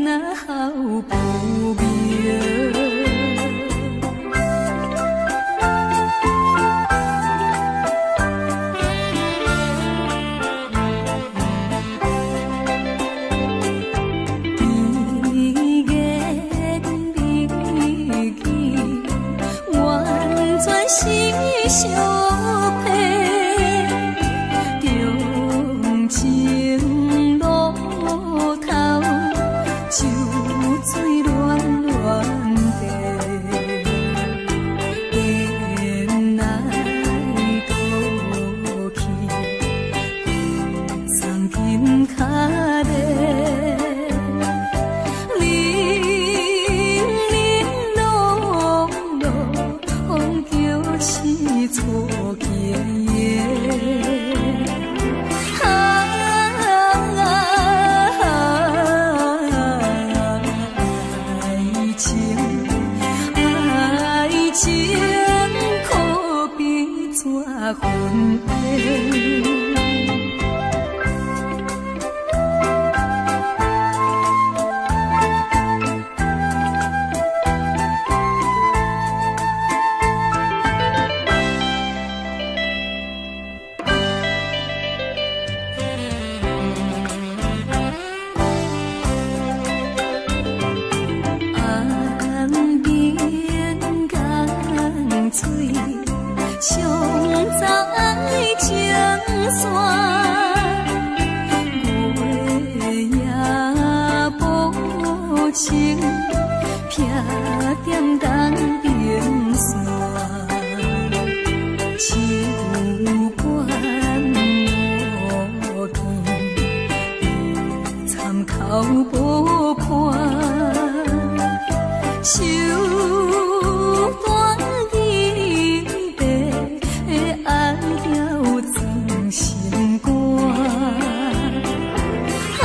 南踮東平山，手管無見，參口無伴，手段伊地按條裝心肝。啊，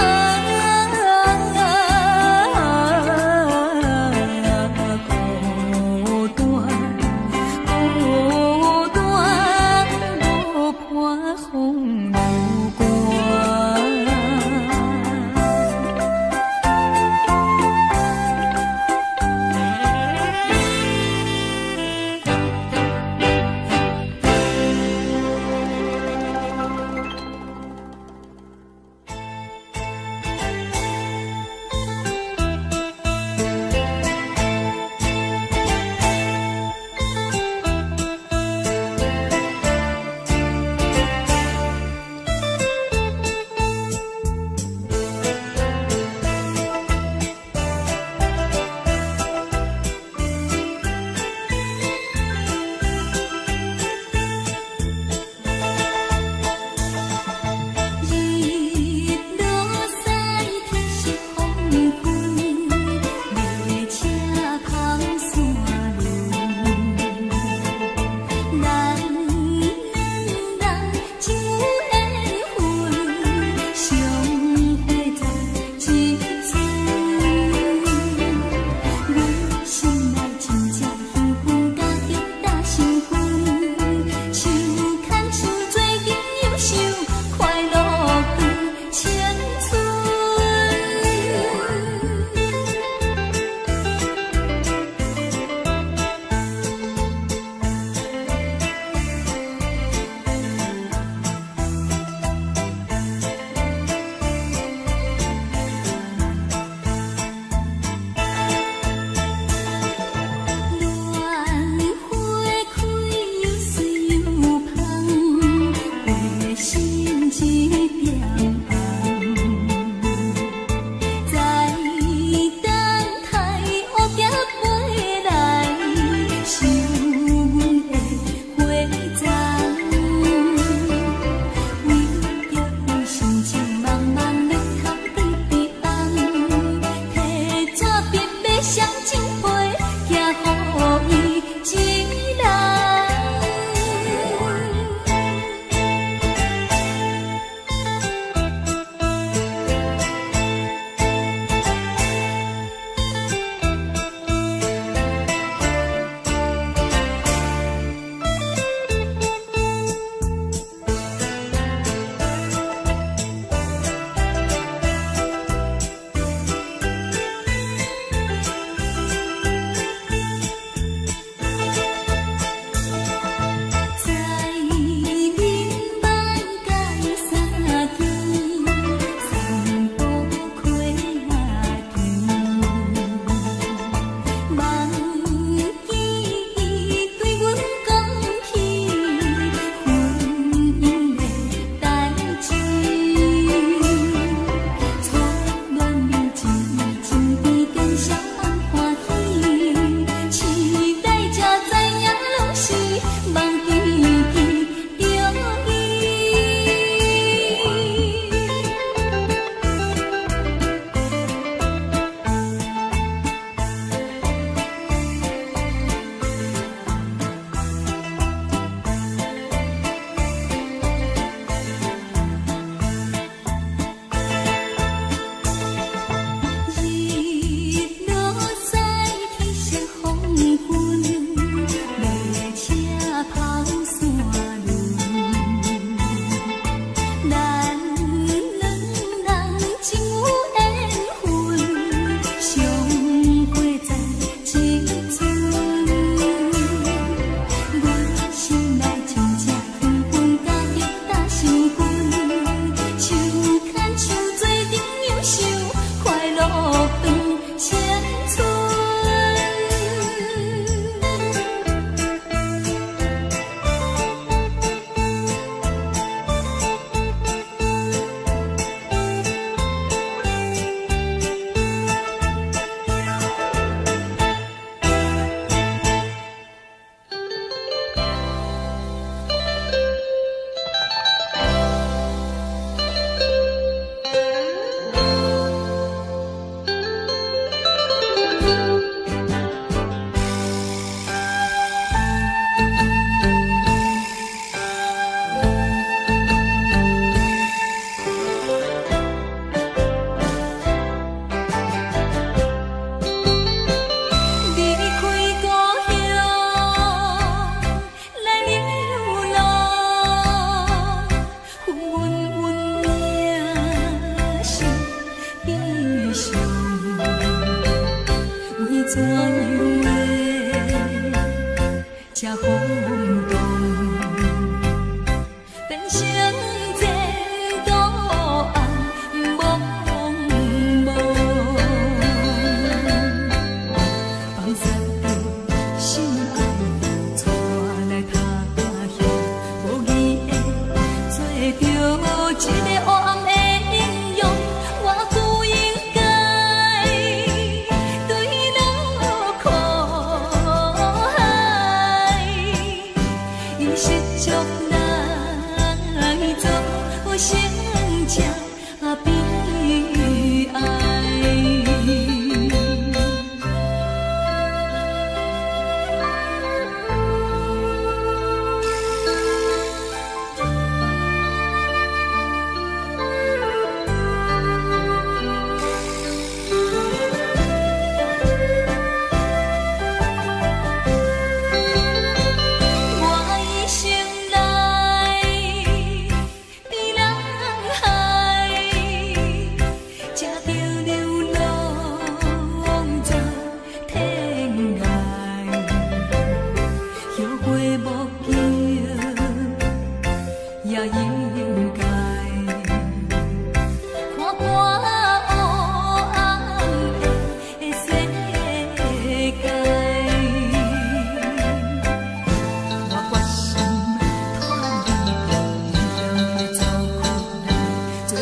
一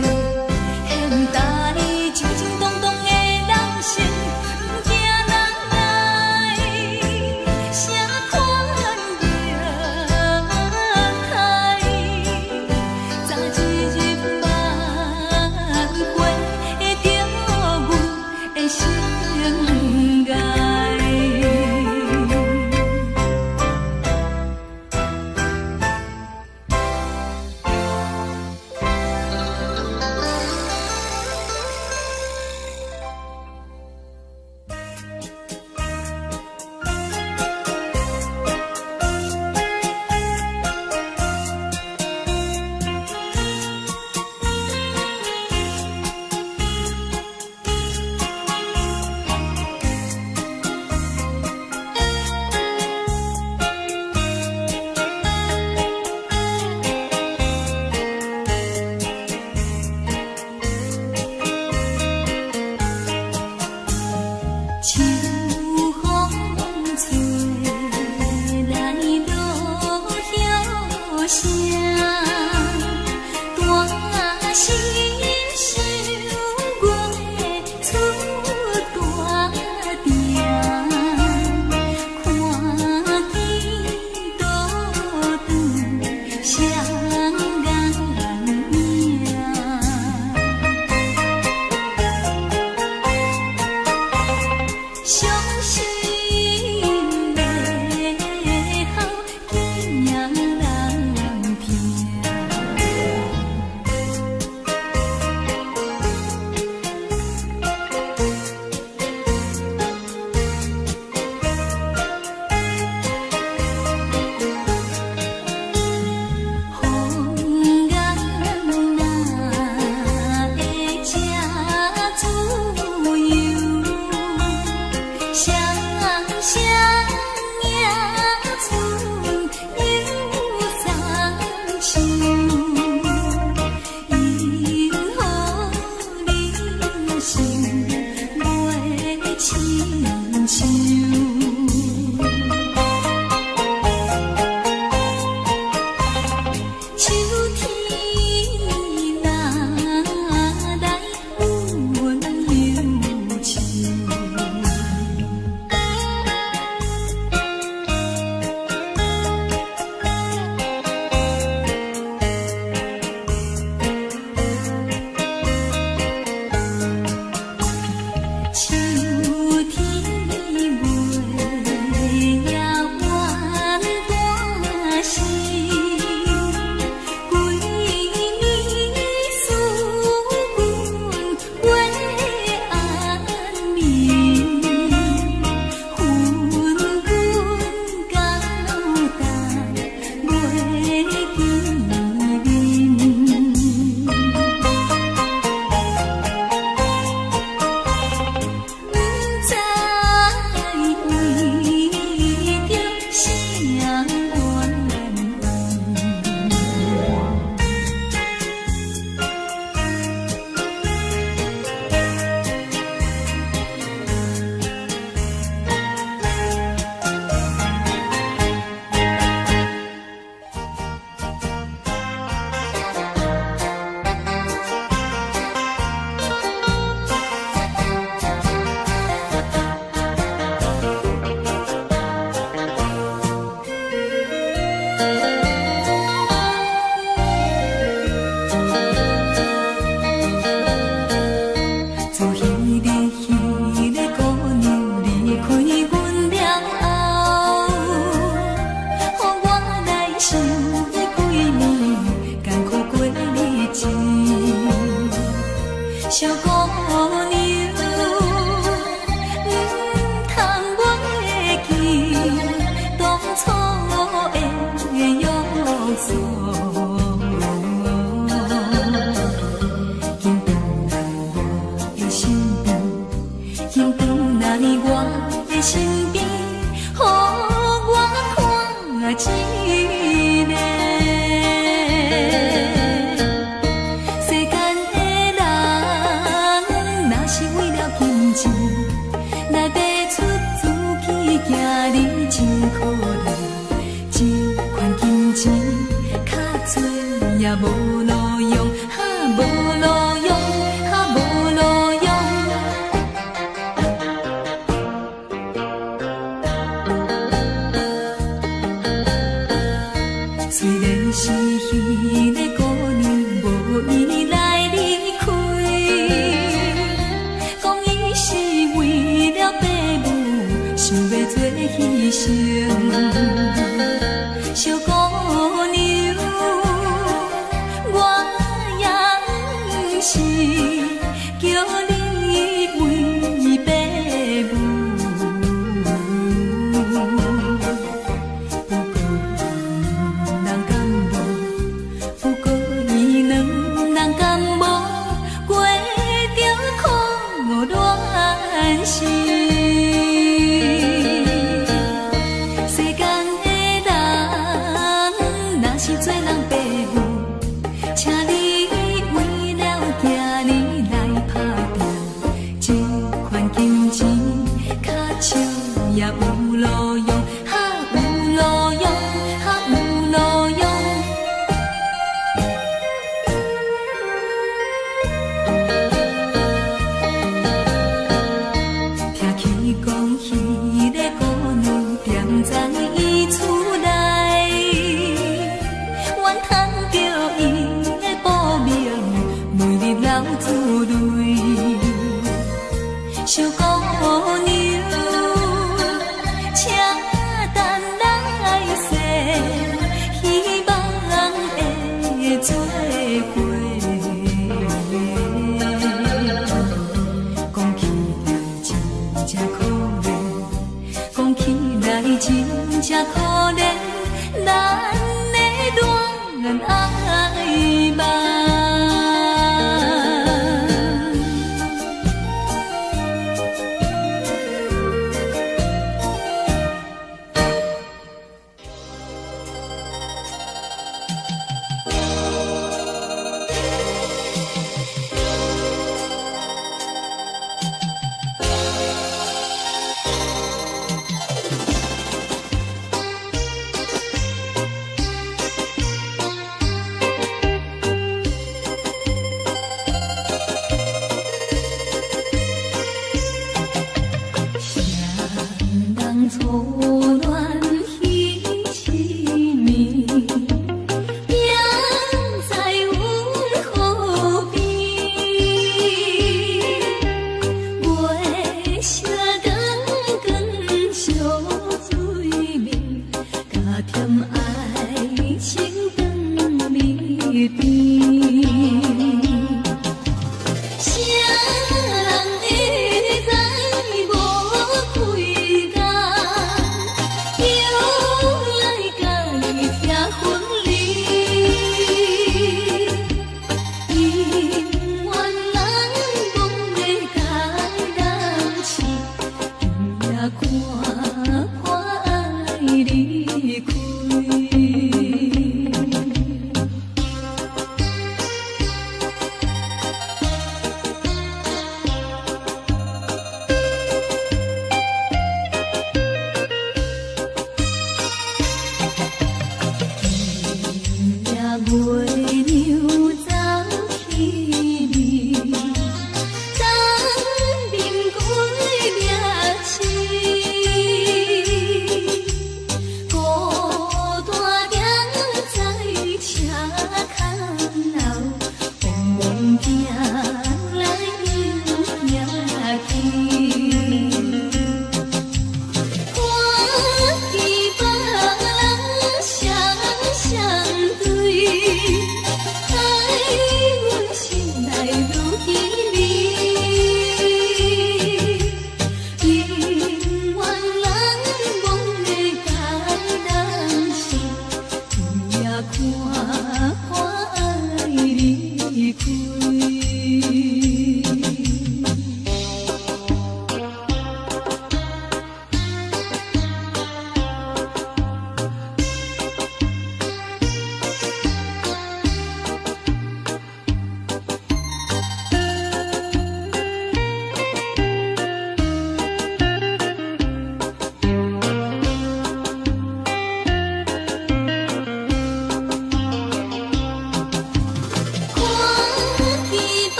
个現代情情動動的人生，毋驚人來啥款形態，早一日慢過著阮的生涯。秋風吹來落葉聲，大聲想月出大鼎，看見倒轉雙眼影。傷心的哭，驚人聽。風眼哪會這自由？雙雙迎春又送秋，因何人生袂親像？秋天若來，阮憂愁。秋天月也怨大时，規暝思君袂安眠，分君交代袂見面。不知為著啥原因。自彼个姑娘離開阮了後，予我來想彼幾暝艱苦過日子。小姑娘，毋通袂記當初的約束。緊轉來我的身邊，緊轉來我的身邊，予我看一下。世間的人，若是為了金錢來賣出自己，行日真可憐。這款金錢較濟也無路用，哈無是叫你為爸母。不過人敢無，不過伊兩人敢無過著苦戀時。世間的人，若是做人爸母，請你為了囝兒來打拼，這款金錢較少也有路用，哈有路用，哈有路用。聽起講，彼个姑娘踮在伊厝內，怨嘆著伊的薄命，每日流珠淚。小姑娘，請等來世，希望會做伙。講起來真正可憐，講起來真正可憐，咱的戀愛夢。誰人初戀彼一暝，行在阮河邊，月色光光相對面，加添愛情長蜜甜。誰人會知無幾工，又來共伊拆分離？姻緣人講欲共人試，今夜看破愛離開。今夜月娘走起暝，東面歸命痴，孤單行在車空後，茫茫行來又行去。看見別人雙雙對，害阮心內愈凄美。姻緣人講欲共人試，今夜看破愛離開。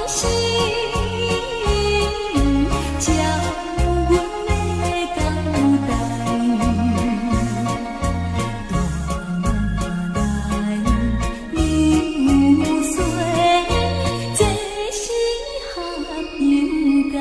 心，照阮的交代。大梦來流水，這是合應該。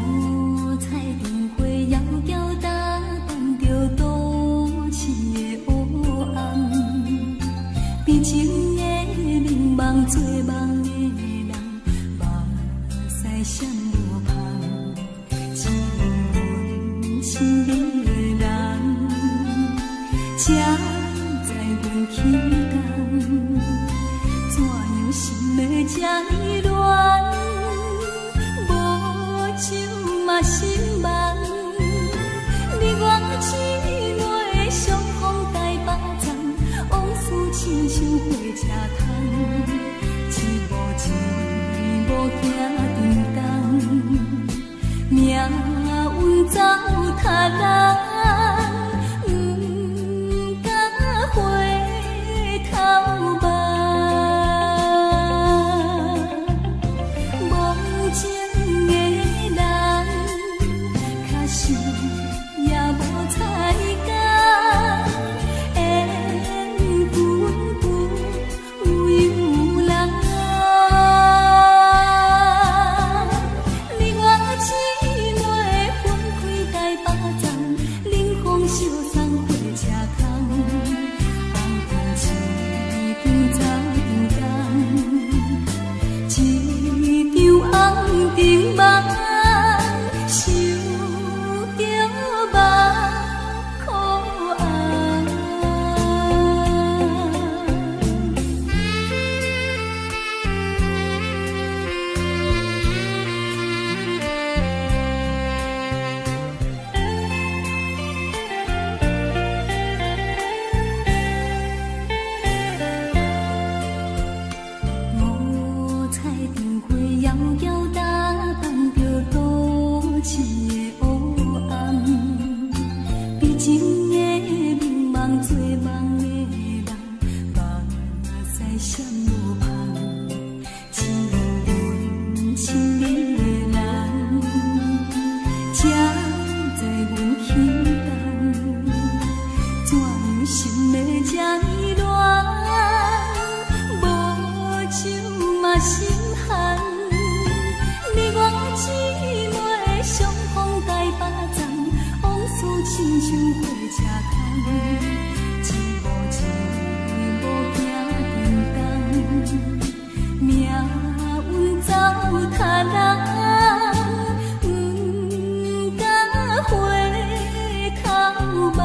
五彩燈火遙遙打扮著都市的黑暗，悲情的眠夢做夢的人，目屎閃無芳，只有阮身邊的人，才知阮起工，怎樣心會這呢亂？無酒嘛心茫，你我姊妹相逢台北站，往事親像火車窗，一步一步行長冬，命運走他人，毋敢回頭望。無情的人，確實也無彩工，緣分不由人。你我姊妹分開台北站，冷風相送火車窗，紅燈已經走長冬，一場紅燈夢，想著目苦紅。五彩燈火遙遙打扮著都市的黑暗，悲情的眠夢做夢的人，目屎閃無芳，只有阮身邊的人，才知阮起動，怎樣心會這呢亂？無酒嘛心寒，你我姊妹相逢台北站，往事親像火車窗，一步一步行長冬，命運走他人，毋敢回頭望。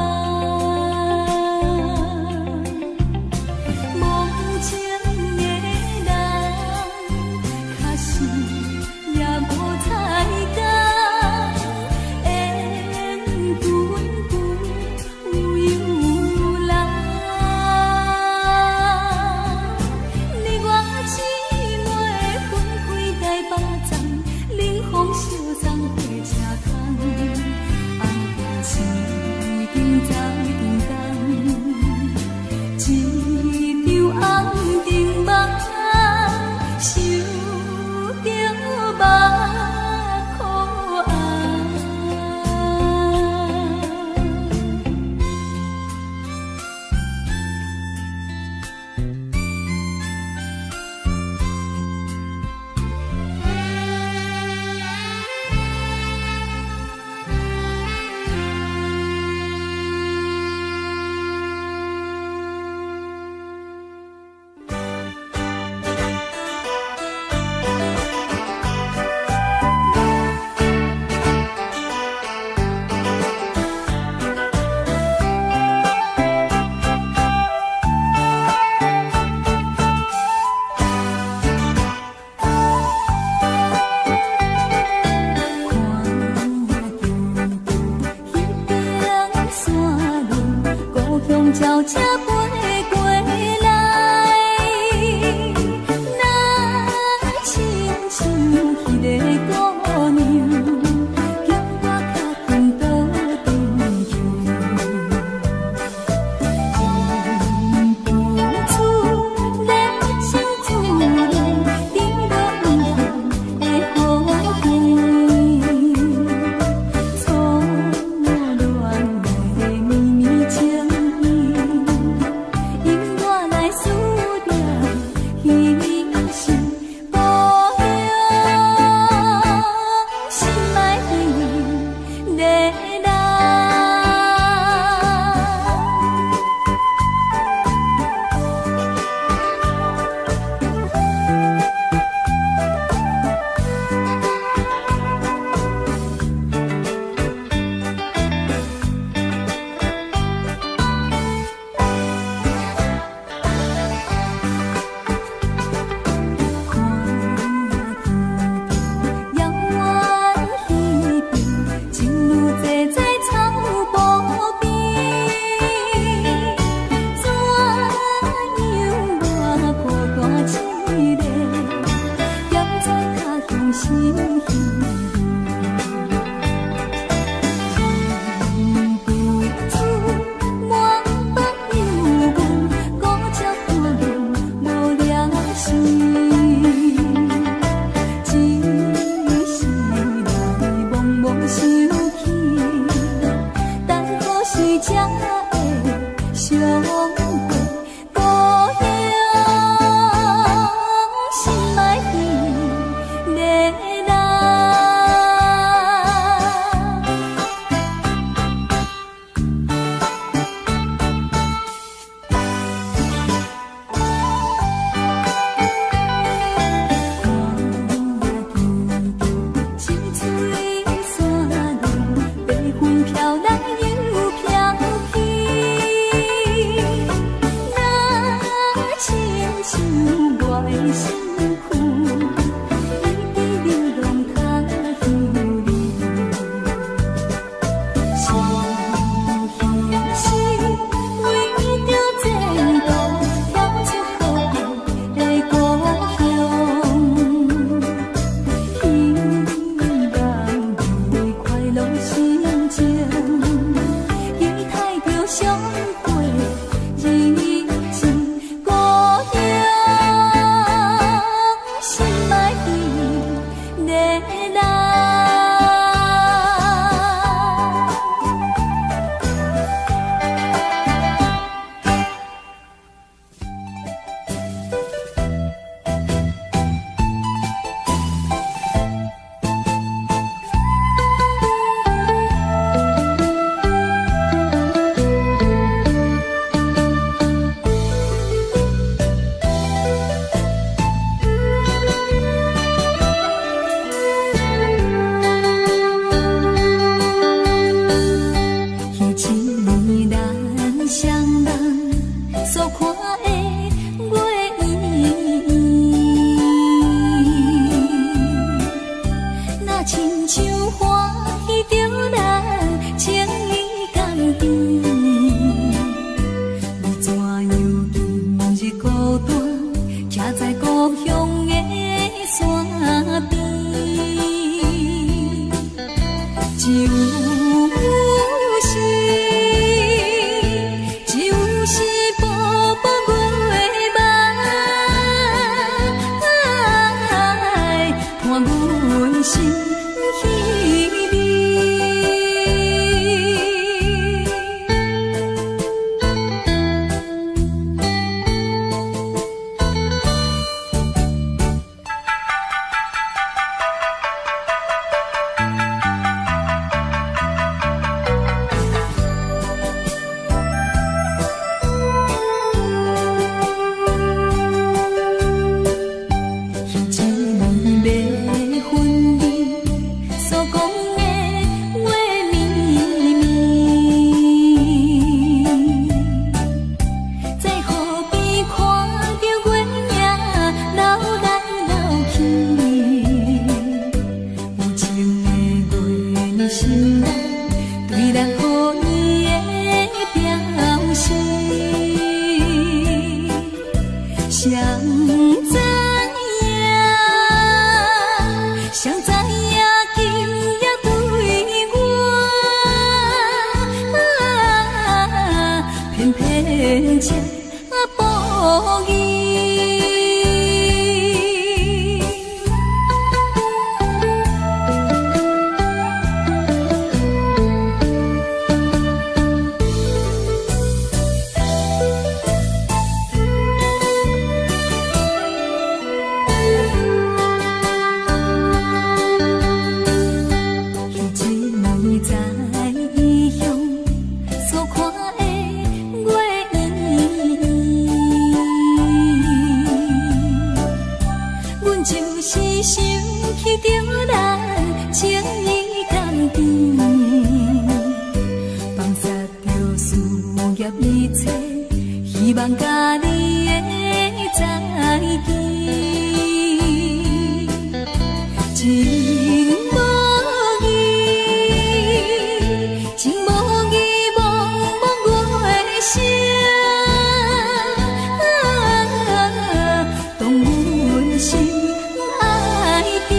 鳥才飛過來。若親像彼个姑娘，叫我較緊倒轉去。忍不住熱情自然，滴落黄的雨滴。初戀的绵綿情意，引我來思念彼時故鄉，心愛彼个人。看見遙遠彼邊，情侶坐在草埔邊，怎樣我孤單一个，踮在他鄉心稀忍不住滿腹憂怨，孤鸟孤恋無掠時，只是來茫茫想起，等何時才會相會故鄉，心愛彼个人。看見青翠山林，白雲飄來又飄去，若親像我的身軀，一直流浪他鄉里。是彼時為著前途，跳出好愛的故鄉，希望有快樂心情，期待著相會日子。故鄉，心愛彼个人。偏偏這無義。彼一暝在異鄉所看的月圓，阮就是想起著咱情意甘甜，放捒著事業一切，希望佮你的再見。情無義，情無義，茫茫月聲，動阮心愛甜。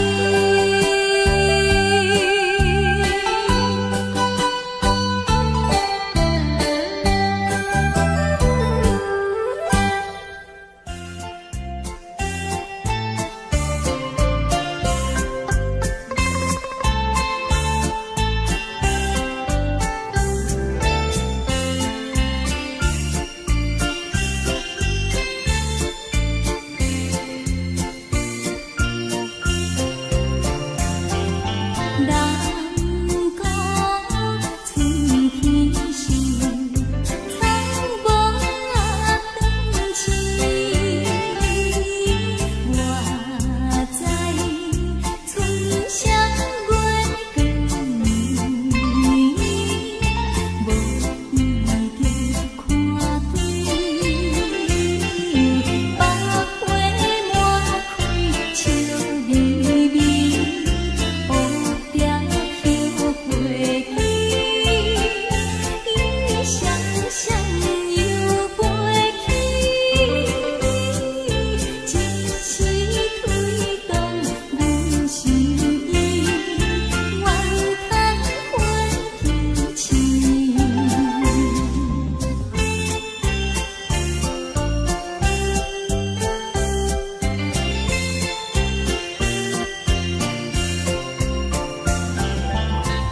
人講春天時，草無斷翅。我知春宵月光，無意中看見百花滿開，笑眯眯。蝴蝶葉飛起，雙雙又飛去，一時推動阮心意，怨嘆歡喜痴。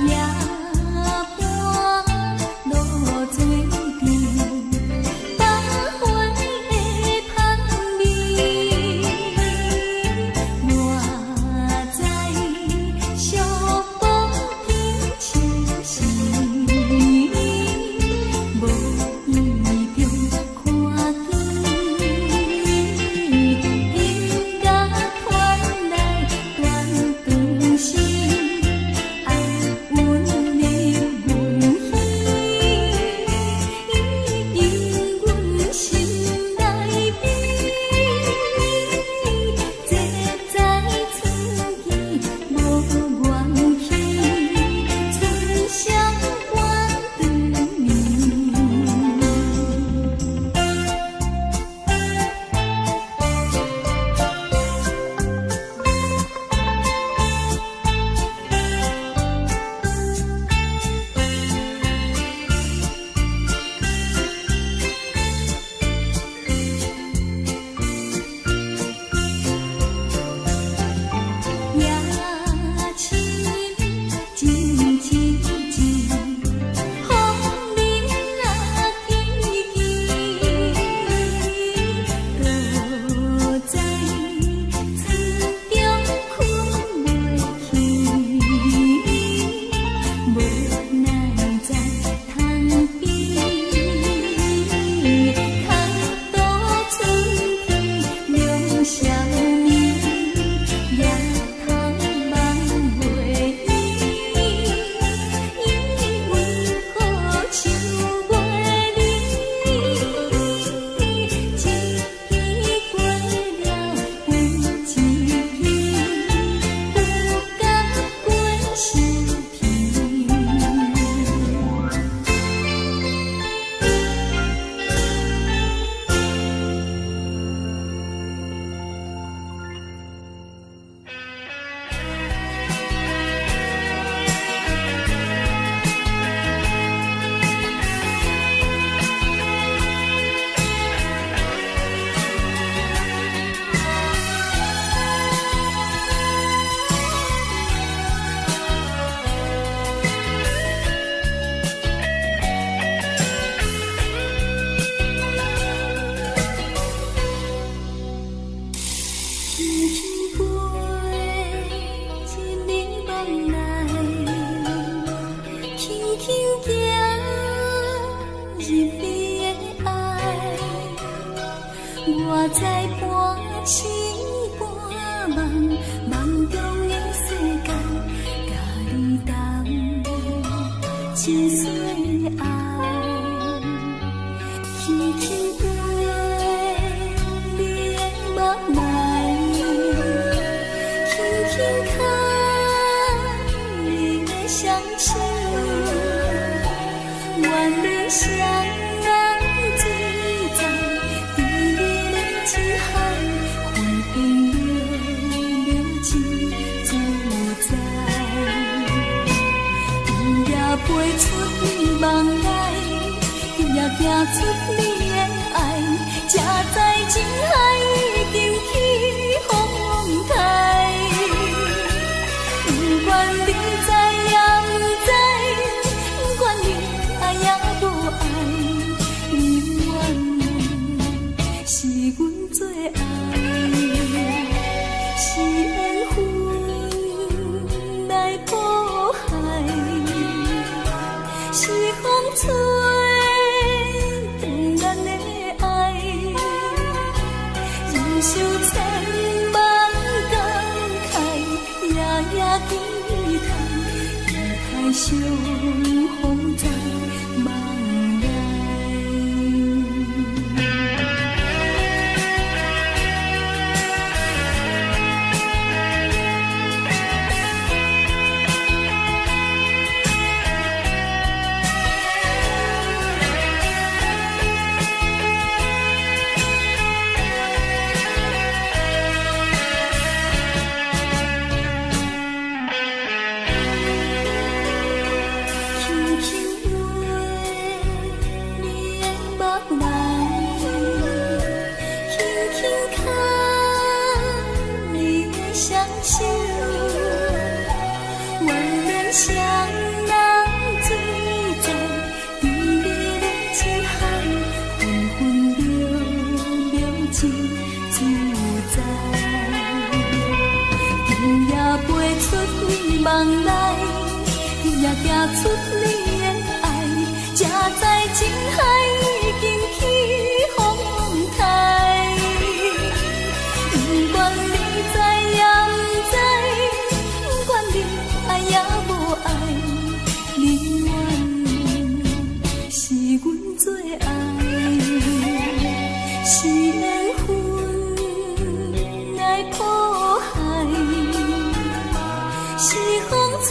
夜半露水甜，百花的香味。我知寂寞天秋時，無意中看見音樂傳來斷腸聲。愛溫入阮耳，引阮心內悲。這知春期無願去，春宵晚斷眠。微的愛，我知半醒半夢，夢中的世界，佮你同真相愛。輕輕飛你的目內，輕輕牽你的雙手，願你雙眼醉在甜蜜的情海，分分秒秒真自在。今夜飛出你夢內，今夜行出你的愛，才知情海已經起風台。不管你知也毋知，不管你愛也無愛，你永遠是阮最愛，是緣分來譜海，是風吹斷咱的愛，忍受千萬感慨，夜夜期待，期待相逢在夢內。輕輕飛你的目內，輕輕牽你的雙手，願咱雙人醉在甜蜜的情海，分分秒秒真自在。今夜飛出你夢內，今夜行出你的愛，才知情海已經起風台。不管你知也毋知，不管你愛也無愛，你永遠是阮最愛，是緣分來譜海，是風吹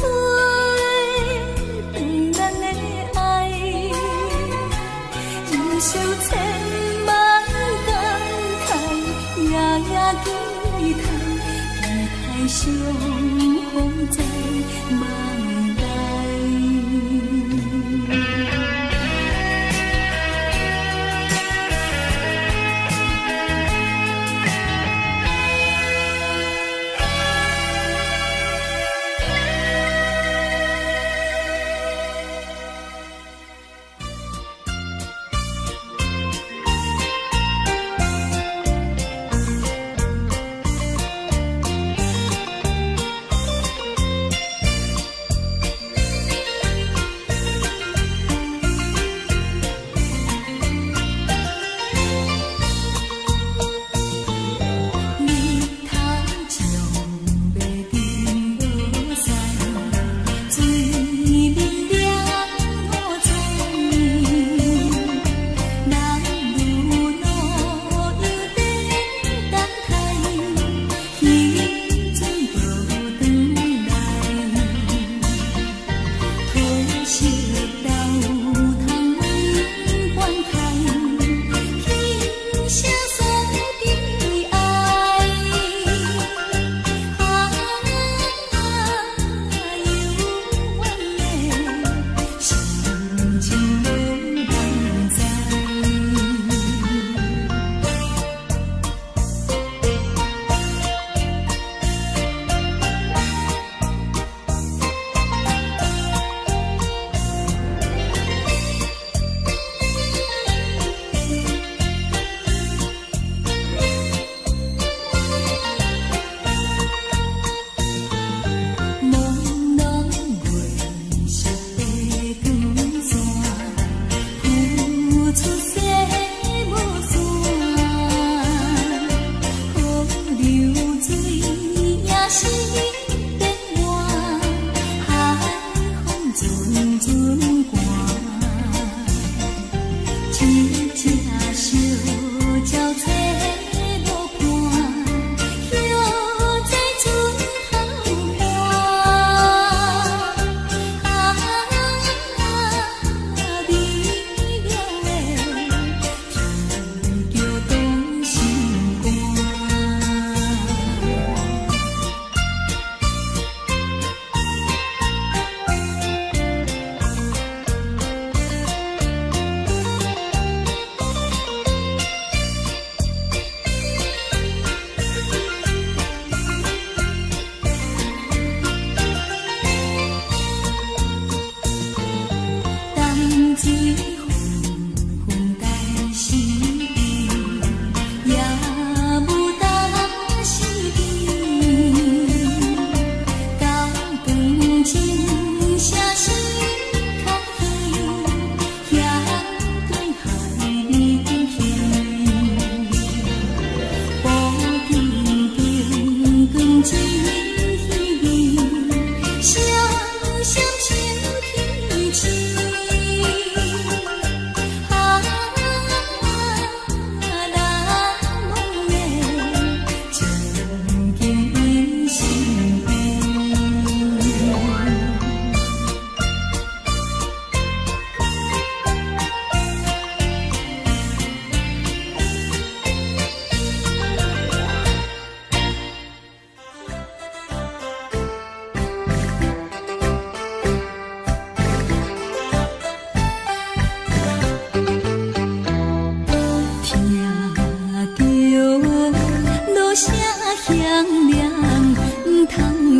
斷咱的愛，忍受千萬感慨，夜夜期待，期待相逢在夢內。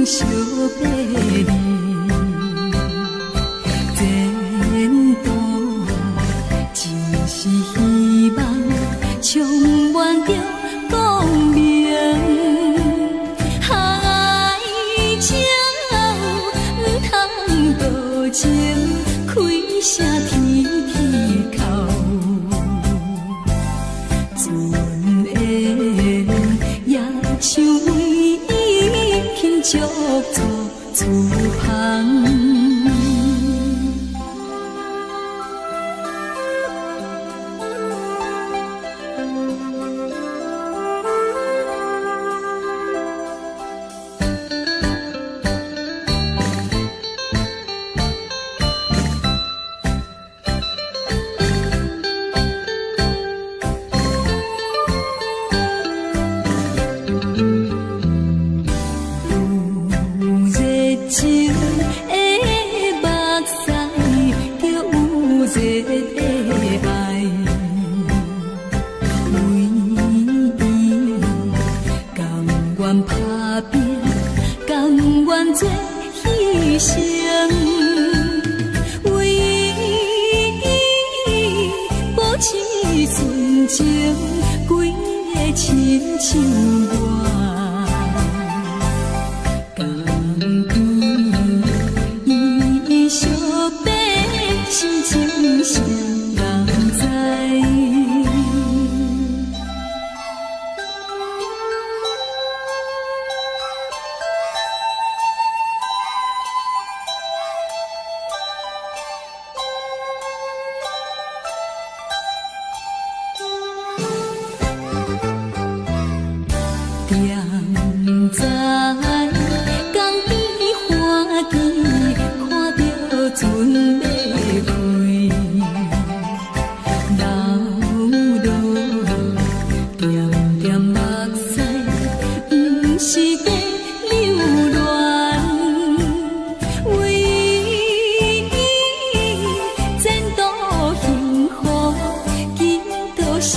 相爬哩，前途真是希望，充滿著光明。愛情毋通多情，開聲天天哭。船緣也像為伊輕足做厝旁。有熱情的目屎，就有熱的愛。為伊甘願打拼，甘願做犧牲。為伊保持純情，規个親像我。江邊伊相爬是真啥人知？踮在江邊歡喜，看著船欲開，流落點點目屎，毋是在留戀，為伊前途幸福，祈禱神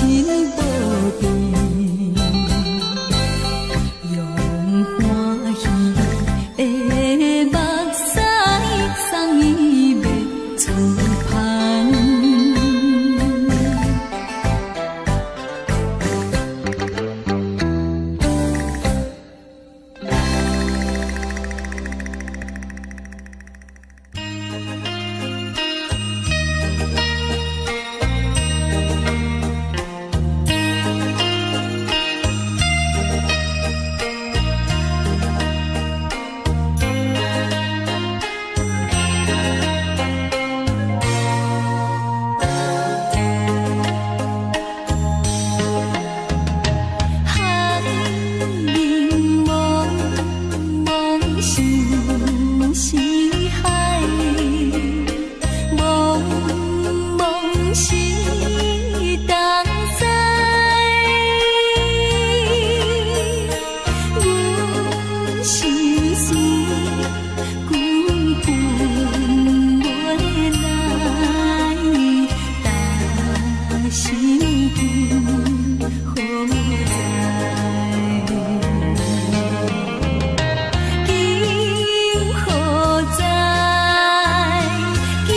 保庇。用歡喜的目屎送伊欲出帆。海面茫茫相思海，茫茫是東西。阮心事久分袂來，但心今何在？今何在？今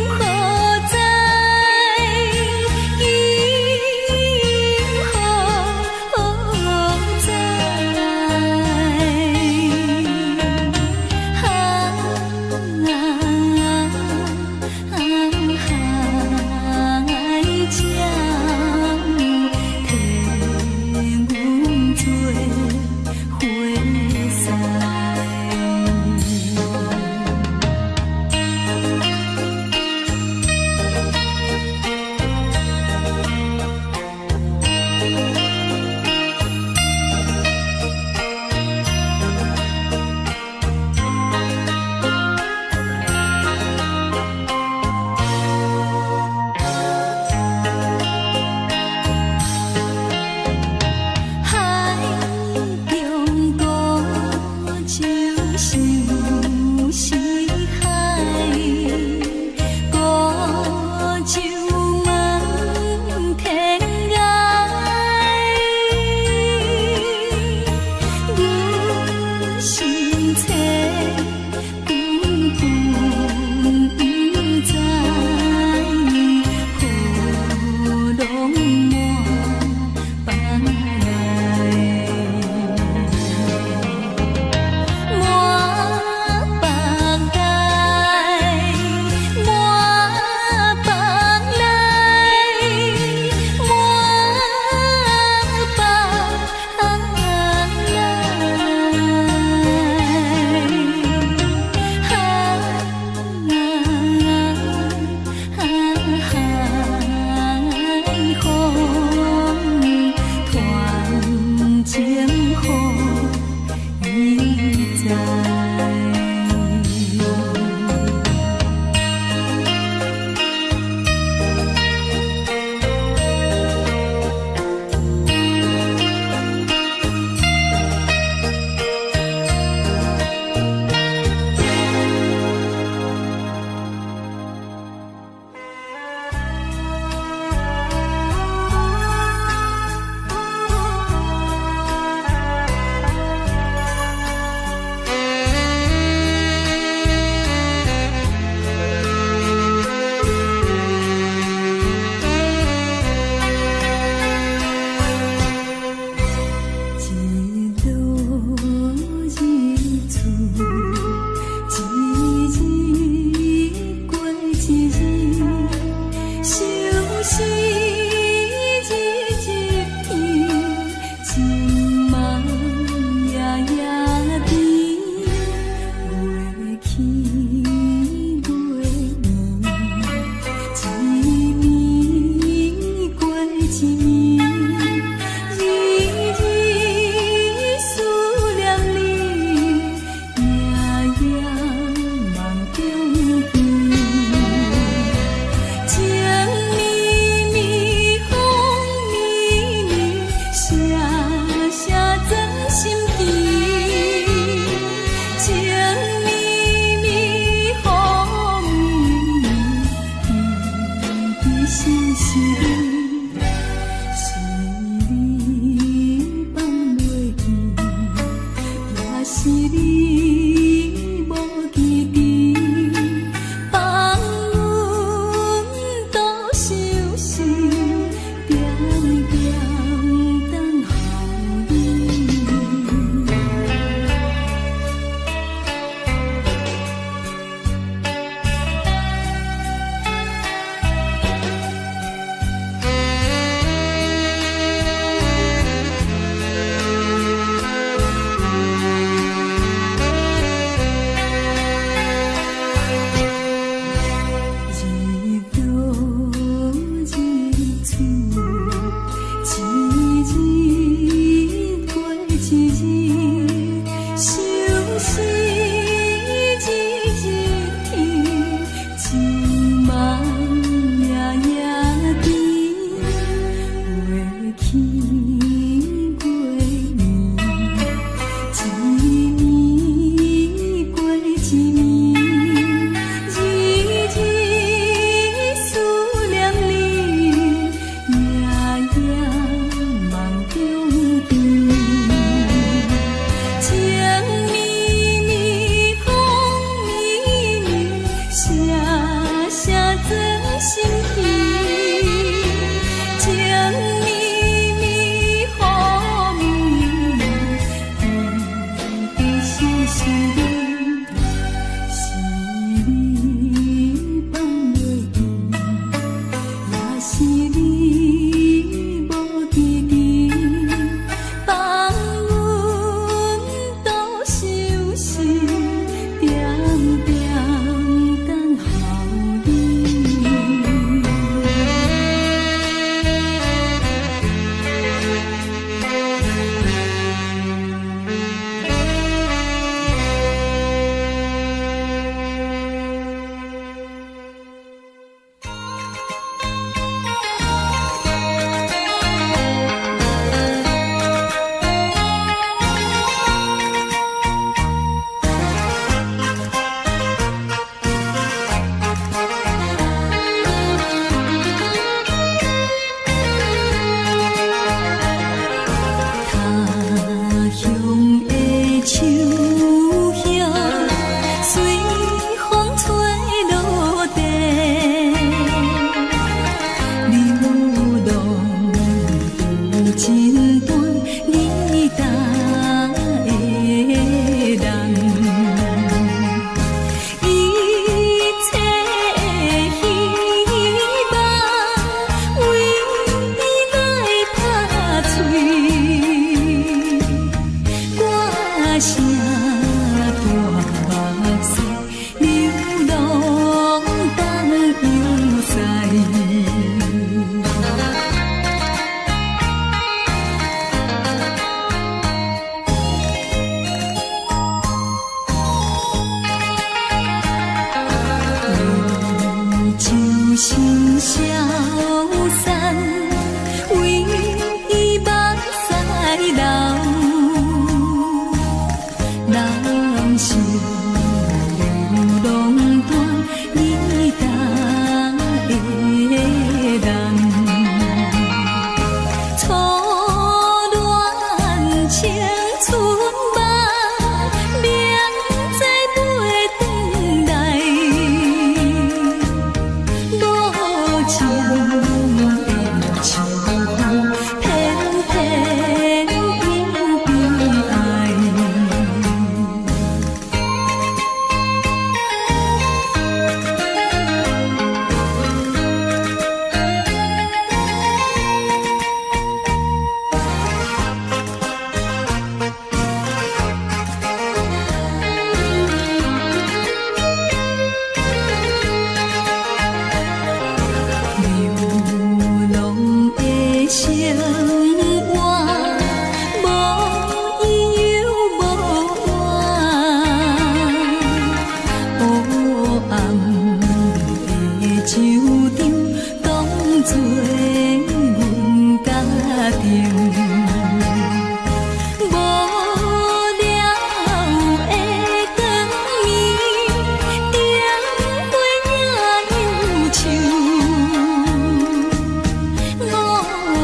何在？今何在？啊海鸟提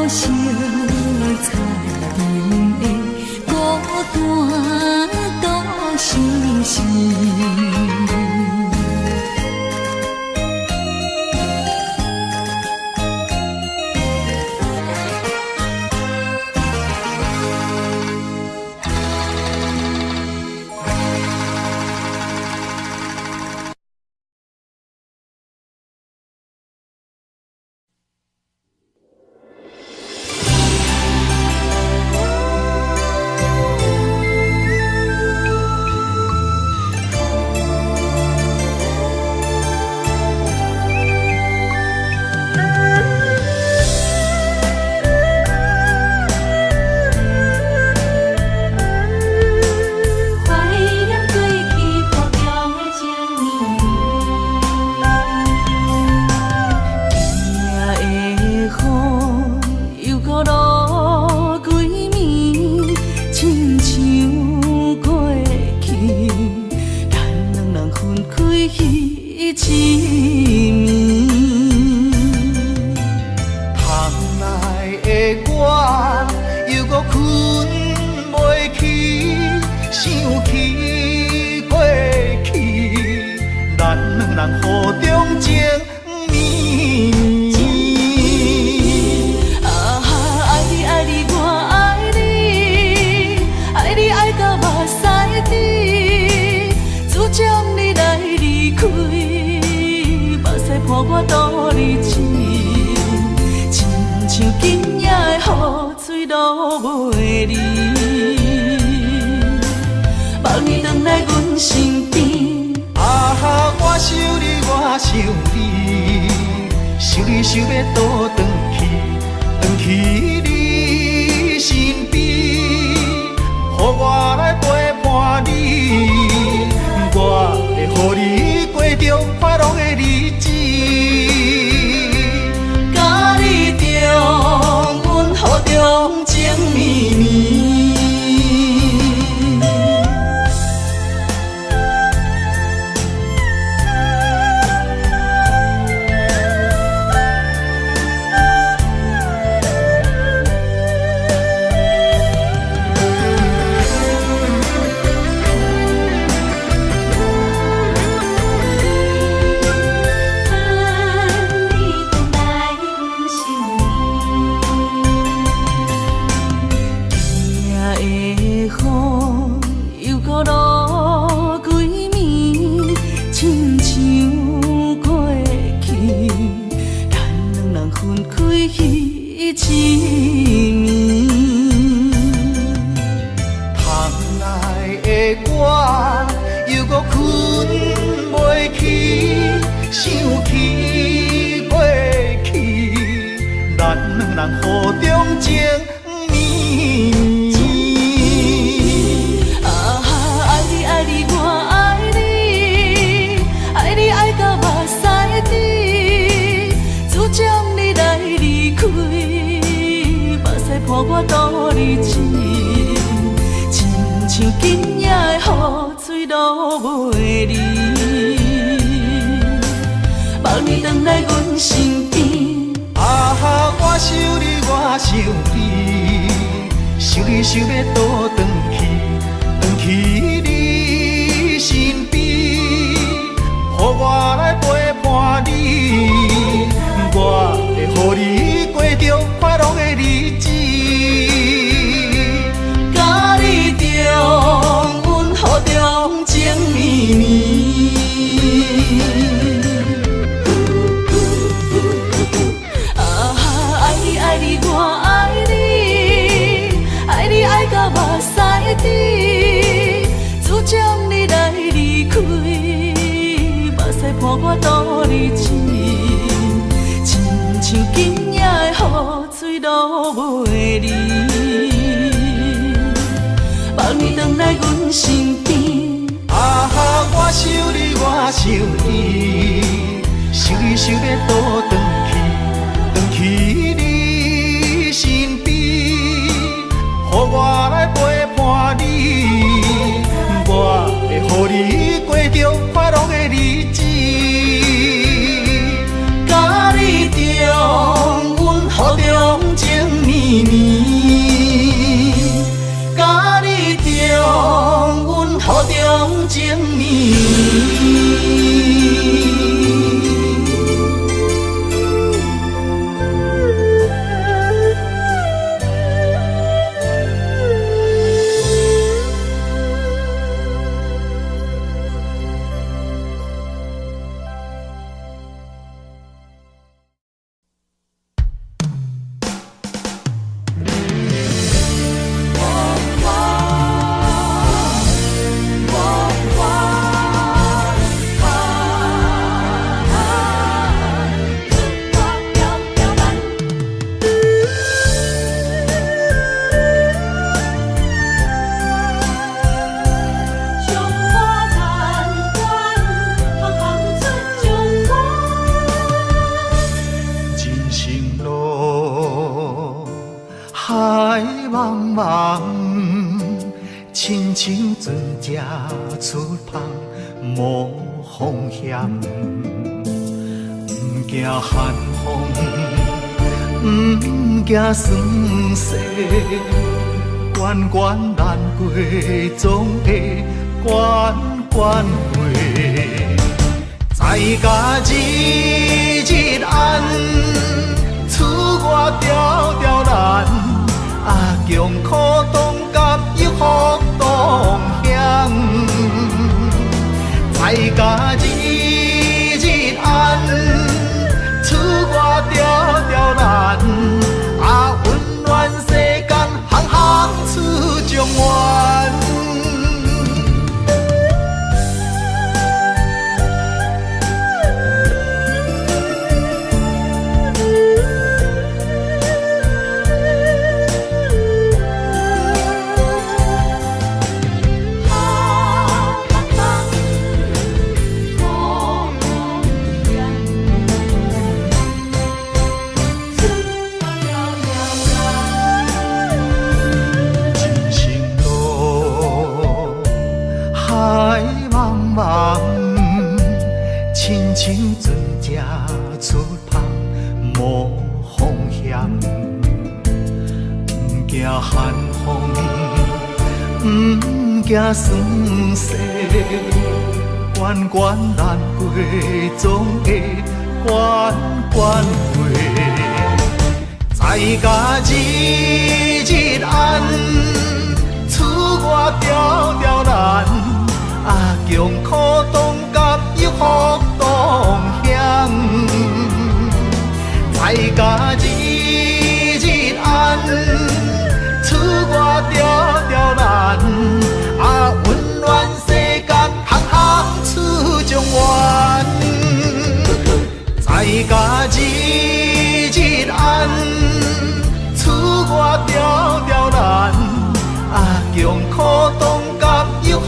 惜彩灯的孤单独生死。懷念過去雨中的情綿綿，今夜的雨又閣落幾暝，親像過去，咱兩人分開彼一暝。窗內的我猶閣睏袂去，想起過去，咱兩人雨中情綿綿。啊，愛你愛你我愛你，愛你愛到目屎滴，自從你來離開，目屎伴我倒日子，親像今夜的雨水落袂離，望你轉來阮身邊。啊，我想你，我想你，想你想欲倒轉去，轉去你身邊，予我來陪伴你，我會予你過著快樂的日子。佮你重溫雨中情綿綿。等你轉來阮身邊。今夜的雨又閣落幾暝，親像過去，咱兩人分開彼一暝。窗內的我猶閣睏袂去，想起過去，咱兩人雨中情綿綿。啊，愛你愛你我愛你，愛你愛到目屎滴，自從你來離開，目屎伴我倒日子，親像今夜的雨水落袂離，望你轉來阮身邊。啊，我想你，我想你，想你想欲倒轉去，轉去你身邊，予我來陪伴你，我會予你過著快樂的日子。佮你重溫雨中情綿綿。啊，愛你愛你我愛你，愛你愛到目屎滴，自從你來離開，目屎伴我倒日子，親像今夜的雨水落袂離，望你轉來阮身邊。啊，我想你，我想你，想你想欲倒轉去，轉去你身邊，予我來陪伴你，我會予你過著快樂的日子。佮你重溫雨中情綿。暝，佮你重温雨中情绵。親像船隻出帆無風險，毋驚寒風，毋驚霜雪，關關難過總會關關過。在家日日安，出外條條難，啊，窮苦當甲有福同享，在家日日安，出外條條難，啊，溫暖世間，行行出狀元。親像船隻出帆無風險，毋驚寒風，毋驚霜雪，關關難過總會關關過。在家日日安，出外條條難，啊，窮苦當甲有福同享，在家日日安，出外條條難，啊，溫暖世間，行行出狀元。在家日日安，出外條條難，啊，窮苦當甲有福